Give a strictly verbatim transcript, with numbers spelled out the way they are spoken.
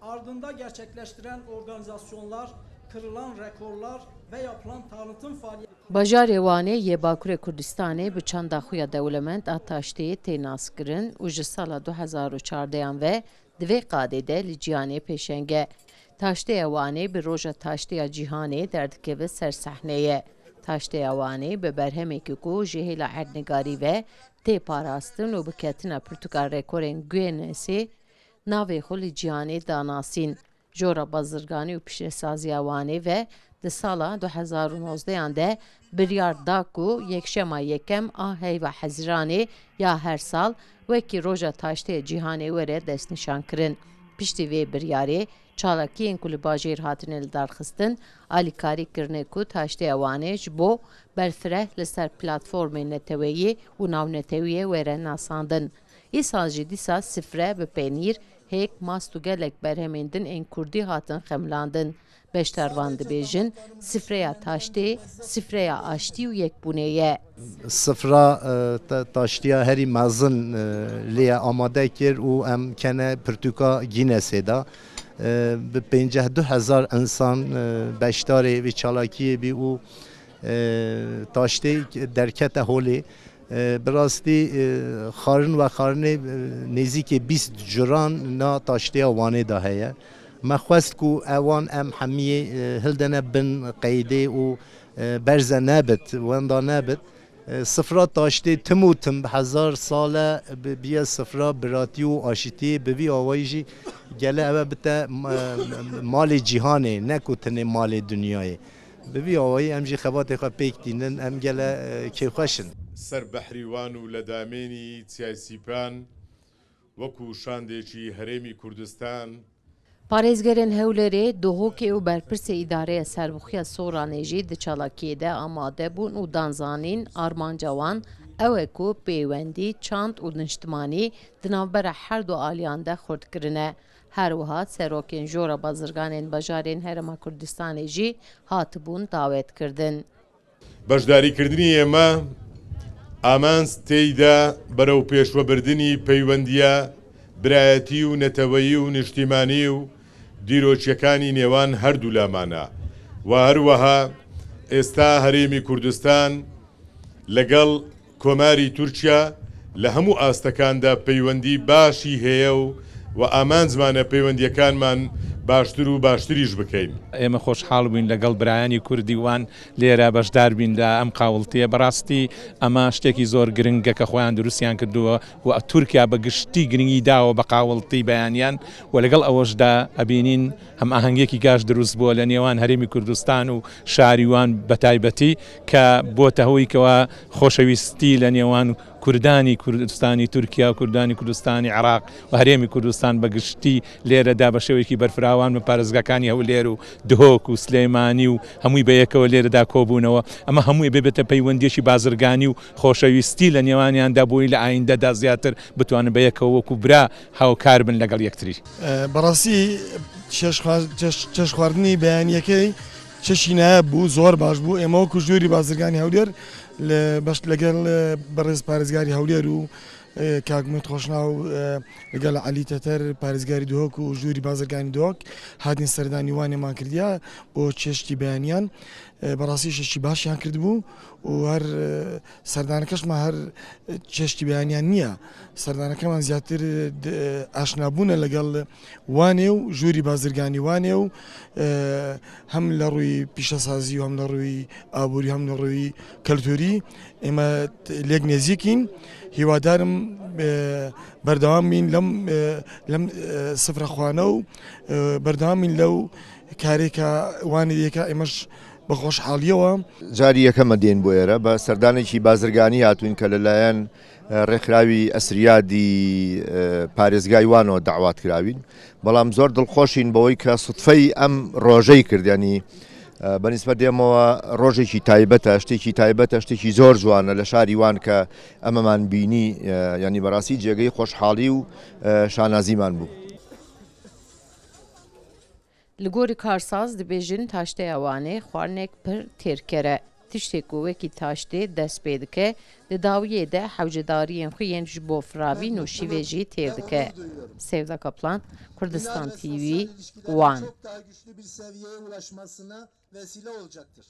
Ardında gerçekleştiren organizasyonlar, kırılan rekorlar ve yapılan tanıtım faaliyetleri. Bajarê Wanê yê Bakurê Kurdistanê bi çanda xwe ya dewlemend a taştê tê naskirin û ji sala du hezar û çardeyan ve di vê qadê de li cîhanê pêşeng e. Taşteya Wanê bi Roja Taşteya Cîhanê derdikeve ser sehneyê. Taşteya Wanê bi berhemekî ku ji hêla erdnigarî ve tê parastin û bi ketina pirtûka rekorên Guinnessê navê xwe li cîhanê da nasîn. Jora Bazirganî û Piştresaziya Wanê ve di sala du hezar û nozdeyan de biryar da ku yekşema yekem a heyva Hezîranê ya her sal wekî Roja Taştê Cîhanê were destnîşankirin. Piştî vê biryarê, çalakiyên ku li bajêr hatine lidarxistin, alîkarî kirine ku Taşteya Wanê ji bo berfireh li ser platformên neteweyî û navnetewiyê were nasandin. Îsal jî dîsa sifre bi penîr, hêk, mast û gelek berhemên din ên kurdî hatin xemilandin. Beşdarvan dibêjin, sifreya taştê, sifreya aştî û yekbûnê ye. Sifra e, ta- taştiya herî mezin e, lê ye amade kir û em kene pirtûka Guinnessê de. E, bi pênceh du hezar insan e, beşdarê vê çalakiyê bî û e, taştê derkete holê. E, bi rastî e, xarin ve xarinê e, nêzîkê bîst curan na taştêya Wanê de heye. Me xwest ku ewan em hemiyê e, hildene bin qeydê û e, berze nebit, wenda nebit. E, sifra taştê tim û tim bi hezar sal e bi- biye sifra biratî û aşitiyê, bi vî awayî jî gele ewe bite ma- malê cîhanê, ne ku tenê malê dinyayê. Bi vî awayî em jî xebatê xwe pêk tînin, em gele e, kêfxweş in. سەر بەحری وان و لە دامێنی چیای سیپان وەکو شاندێکی هەرێمی کوردستان. Parêzgerên Hewlêrê, Duhokê û berpirsê Îdareya Serbixwe ya Soranê jî di çalakiyê de amade bûn û dan zanîn, armanca wan ew e ku pêwendî, çand û niştimanî di navbera her du aliyan de xurt kirine. Her wiha serokên Jora Bazirganên Bajarên Herêma Kurdistanê jî hatibûn dawetkirdin. بەشداریکردنی ئێمە ئامانج تێیدا بەرەو پێشوەبردنی پەیوەندیە برایەتی و نەتەوەیی و نیشتیمانی و دیرۆچیەکانی نێوان هەردوو لامانە و هەروەها ئێستا هەرێمی کوردستان لەگەڵ کۆماری تورکیا لە هەموو ئاستەکاندا پەیوەندی باشی هەیە و و ئامانجمانە پەیوەندیەکانمان باشتر و باشتریش بکەین. ئێمە خۆشحاڵ بووین لەگەڵ برایانی کوردی وان لێرە بەشدار بین لە ئەم قاوڵتیە. بەڕاستی ئەمە شتێکی زۆر گرنگە کە خۆیان دروستیان کردووە و تورکیا بە گشتی گرنگی داوە بە قاوڵتی بەیانیان و لەگەڵ ئەوەشدا ئەبینین هەم ئاهەنگێکی گاش دروست بووە لە نێوان هەرێمی کوردستان و شاری وان بە تایبەتی کە بۆتە هۆی کەوا خۆشەویستی لە نێوان کوردانی کوردستانی تورکیا و کوردانی کوردستانی عێراق و هەرێمی کوردستان بە گشتی لێرەدا بە شێوەیەکی بەرفراوان بە پارێزگاکانی هەولێر و دهۆک و سلێمانی و هەمووی بە یەکەوە لێرەدا کۆبوونەوە. ئەمە هەمووی ببێتە پەیوەندیەکی بازرگانی و خۆشەویستی لە نێوانیاندا بۆی لە ئایندەدا زیاتر بتوانن بە یەکەوە وەکو برا هاوکار بن لەگەڵ یەکتری. بەڕاستی چێشخواردنی بەیانیەکەی چێشی نایاب بوو، زۆر باش بوو. ئێمە وەکو ژووری بازرگانی هەولێر لە بەش لەگەڵ بەڕێز پارێزگاری هەولێر و کاک مت خۆشناو، لەگەڵ عەلی تەتەر پارێزگاری دهۆک و ژووری بازرگانی دهۆک هاتین سەردانی وانێمان کردیا بۆ چێشتی بەیانیان. بەڕاستی شەشی باشیان کردبوو و هەر سەردانەکەشمان هەر چێشتی بەیانیان نییە. سەردانەکەمان زیاتر ئاشنابوونە لەگەڵ وانێ و ژووری بازرگانی وانێ و هەم لە ڕووی پیشەسازی و هەم لە ڕووی ئابووری هەم لە ڕووی کەلتوری ئێمە لێک نێزیکین. هیوادارم بەردەوام بین لەم لەم سفرەخوانە و بەردەوام بین لەو کارێکە وانێ یەکە ئێمەش بە خۆشحاڵیەوە. جاری یەکەمە دێن بۆ ئێرە بە سەردانێکی بازرگانی هاتوین کە لەلایەن ڕێکخراوی ئەسریادی پارێزگای وانەوە داوات کراوین. بەڵام زۆر دڵخۆشین بەوەی کە سوتفەی ئەم ڕۆژەی کردیانی بەنیسبەت دێمەوە ڕۆژێکی تایبەتە، شتێکی تایبەتە، شتێکی زۆر جوانە لە شاری وان کە ئەمەمان بینی. یانی بەڕاستی جێگەی خۆشحاڵی و شانازیمان بوو. Li gorî karsaz dibêjin taşteya Wanê xwarinek pir têrker e. Tiştê ku wekî taştê dest pê dike, di dawiyê de hewcedariyên xwe yên ji bo firavîn û şîvê jî têr dike. Sevda Kaplan, Kurdistan T V, Wan. Çok daha güçlü bir seviyeye ulaşmasına vesile olacaktır.